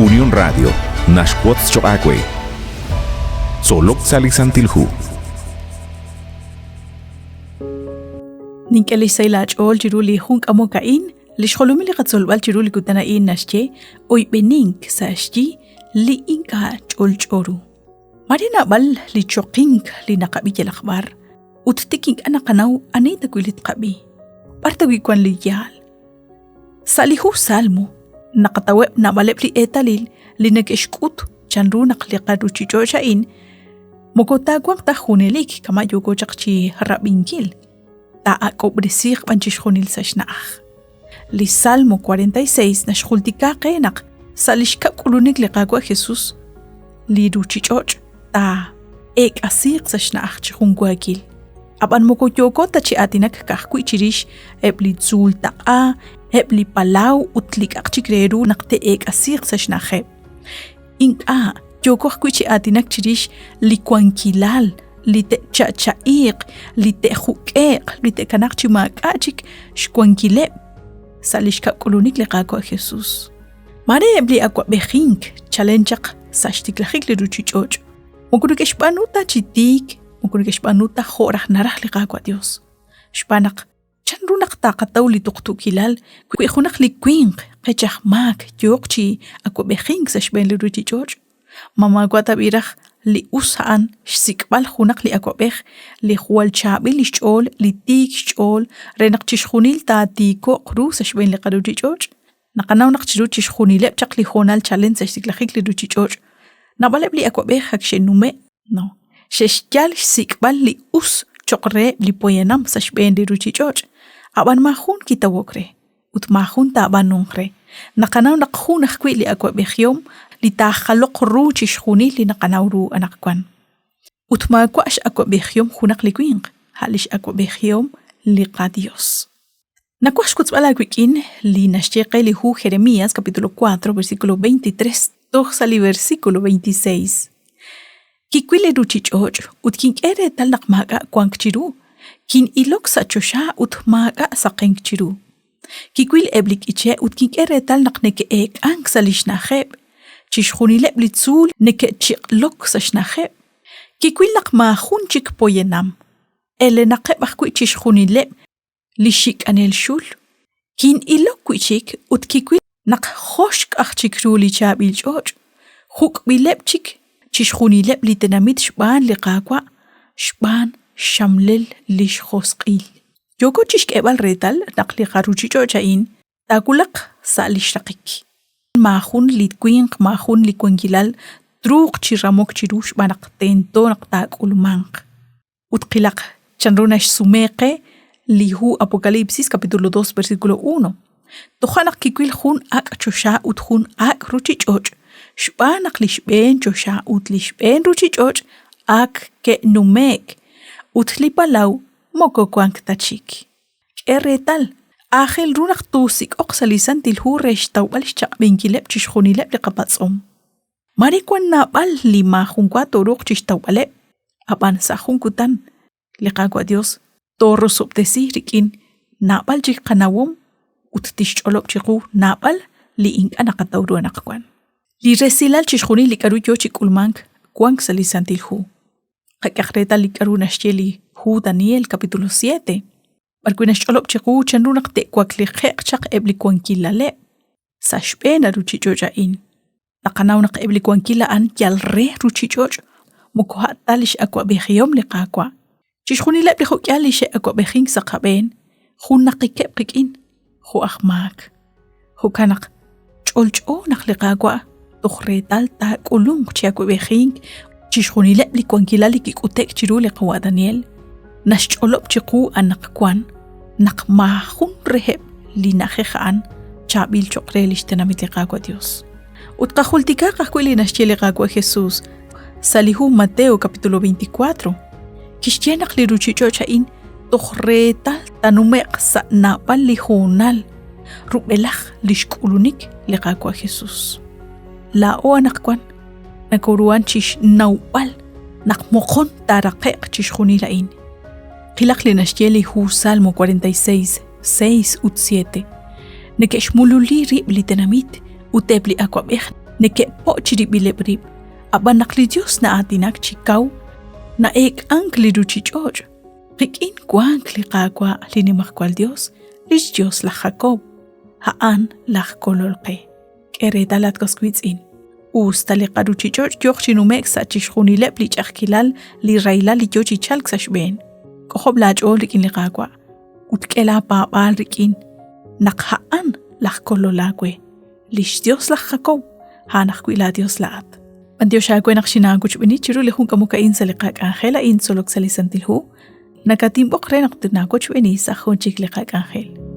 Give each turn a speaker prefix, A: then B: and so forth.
A: Unión Radio naxwotz choq' aawe. Tzolok sa' li Santil Hu.
B: Nink'e lix sahil aach'ool chiru li jun k'amok a'in, li xjolomil li qatzolb'al chiru li kutan a'in naxye oyb'enink sa' xyi li ink'a' ch'olch'o ru. Maare naab'al li choqink li naqab'i yalaq b'ar, ut tik ink'a' naqanaw ani tawi' li tqab'i. B'ar tawi' wank li yaal? Sa' li hu Salmo naqataweb' naab'aleb' li eetalil li neke'xk'ut chanru naq li qaruuchich'och' a'in moko taawanq ta junelik kama' yooko chaq chi rab'inkil, taa'ak'ob'resiiq b'an chixjunil sa' xna'aj. Li Salmo 46 naxjultika qe naq sa' li xkab' k'ulunik li Qaawa' Jesus, li ruuchich'och' taa'eek'asiiq sa' xna'aj chi junwaakil. Ab'an moko yooko ta chi aatinak ka'ajwi' chirix eb' li tzuul taq'a, eb' li palaw ut li k'aq chik re ru naq te'eek'asiiq sa' xna'ajeb'. Ink'a', yooko ajwi' chi aatinak chirix li wankilal, li te'cha'cha'iiq, li te'juk'e'q, li te'kanaaq chi maak'a' chik xwankileb' sa' li xkab' k'ulunik li Qaawa' Jesus. Maare eb' li awa'b'ejink chalen chaq sa' xtiklajik li ruuchich'och' moko neke'xb'aanu ta chi tiik, moko neke'xb'aanu ta jo' raj naraj li Qaawa' Dios. Xb'aan naq Chanru naq taaqataw li tuqtuukilal wi junaq li winq qech aj maak yooq chi awab'ejink sa' xb'een li ruuchich'och'? Ma maawa' tab'i' raj li us a'an xsik'b'al junaq li awab'ej li jwal chaab'il li xch'ool, li tiik xch'ool re naq chixjunil taatiiko'q ru sa' xb'een li qaruuchich'och'? Naqanaw naq chiru chixjunileb' chaq li hoonal chalen sa' xtiklajik li ruuchich'och', naab'aleb' li awab'ej ak xe'nume' no, xe'xyal xsik'b'al li us cho'q reheb' li poyanam sa' xb'een li ruuchich'och', ab'an maajun kitawok re ut maajun taab'aanunq re. Naqanaw naq jun ajwi' li awab'ejihom li taajaloq ru chixjunil li naqanaw ru anaqwan. Ut maawa' x'awab'ejihom junaq li winq, a' li x'awab'ejihom li qaYos. Nawaj xwotzb'al aawik'in li naxye qe li hu Jeremías capítulo 4 versículo 23 toj sa' li versículo 26. Kiwil li ruuchich'och' ut kink'e reetal naq maak'a' wank chiru. Kin'ilok sa' choxa ut maak'a' saqenk chiru. Kiwil eb' li k'iche' ut kink'e reetal naq neke'eek'ank sa' li xna'ajeb'. Chixjunileb' li tzuul neke'chiq'lok sa' xna'ajeb'. Kiwil naq maajun chik poyanam. Elenaqeb' ajwi' chixjunileb' li xik'anel xul. Kin'ilok wi' chik ut kiwil naq joxk' aj chik ru li chaab'il ch'och', juk'b'ileb' chik chixjunileb' li tenamit xb'aan li Qaawa' xb'aan xxamlel li xjosq'il. Yooko chi xk'eeb'al reetal naq li qaruuchich'och' a'in taawulaq sa' li xraqik. Maajun li winq, maajun li wankilal truuq chi ramok chiru xb'aan naq tento naq taak'ulmanq. Ut qilaq chanru naxsume qe li hu Apocalipsis capítulo 2 versículo 1. Toja' naq kiwil jun ak' choxa ut jun ak' ruuchich'och', xb'aan naq li xb'een choxa ut li xb'een ruuchich'och' ak ke'nume'k, ut li palaw moko wank ta chik. K'e reetal, aajel ru naq toosik'oq sa' li Santil Hu re xtawb'al xchaq'b'enkileb' chixjunileb' li qapatz'om. Maare wank naab'al li maajunwa tooruuq chi xtawb'aleb', ab'an sa' jun kutan li Qaawa' Yos toorosob'tesi rik'in naab'al chik qanawom ut tixch'olob' chiqu naab'al li ink'a' naqataw ru anaqwan. Li resilal chixjunil li k'aru yo chi k'ulmank wank sa' li Santil Hu. Qak'ehaq reetal li k'aru naxye li hu Daniel capítulo 7, b'arwi' naxch'olob' chiqu chanru naq te'waklije'q chaq eb' li wankilaleb' sa' xb'een a ruuchich'och' a'in. Naqanaw naq eb' li wankil a'an yal re ruuchich'och' moko a' ta li x'awab'ejihom li Qaawa'. Chixjunileb' li jo'k'ihal li xe'awab'ejink sa' qab'een junnaqikeb' qik'in jo' aj maak. Jo'kan naq ch'olch'o naq li Qaawa' toj reetal taak'ulunq chi awab'ejink chixjunileb' li wankilal li kik'ute'k chiru li qawa' Daniel naxch'olob' chiqu anaqwan naq maajun reheb' li na'ajej a'an chaab'il cho'q re li xtenamit li Qaawa' Dios. Ut qajultikaq ajwi' li naxye li Qaawa' Jesus sa' li hu Mateo capítulo 24. Kixye naq li ruuchich'och' a'in toj reetal tanume'q sa' naab'al li hoonal rub'elaj li xk'ulunik li Qaawa' Jesus. Laa'o anaqwan nakoruhan chi xnawb'al naq moqon taaraqe'q chixjunil a'in. Qilaq li naxye li hu Salmo 46, 6 ut 7. Neke'xmululi rib' li tenamit ut eb' li awab'ej neke'po' chirib'ileb' rib', ab'an naq li Yos na'aatinak chi kaw, na'eek'ank li ruuchich'och'. Qik'in wank li Qaawa' li Nimajwal Yos, li xYos laj Jakob, a'an laj Kolol qe. K'e reetal at was wiitz'in, us ta li qaruuchich'och' yooq chi nume'k sa' chixjunileb' li ch'a'ajkilal li rahilal li yo chi chalk sa' xb'een, k'ojob' laach'ool rik'in li Qaawa' ut k'e laapaab'aal rik'in naq a'an laj Kolol aawe, li xYos laj Jakob, a'an ajwi' laaYos laa'at. B'antiox aawe naq xinaawochb'eeni chiru li jun k'amok a'in sa' li qak'anjel a'in tzolok sa' li Santil Hu, nakatinb'oq re naq tinaawochb'eeni sa' jun chik li qak'anjel.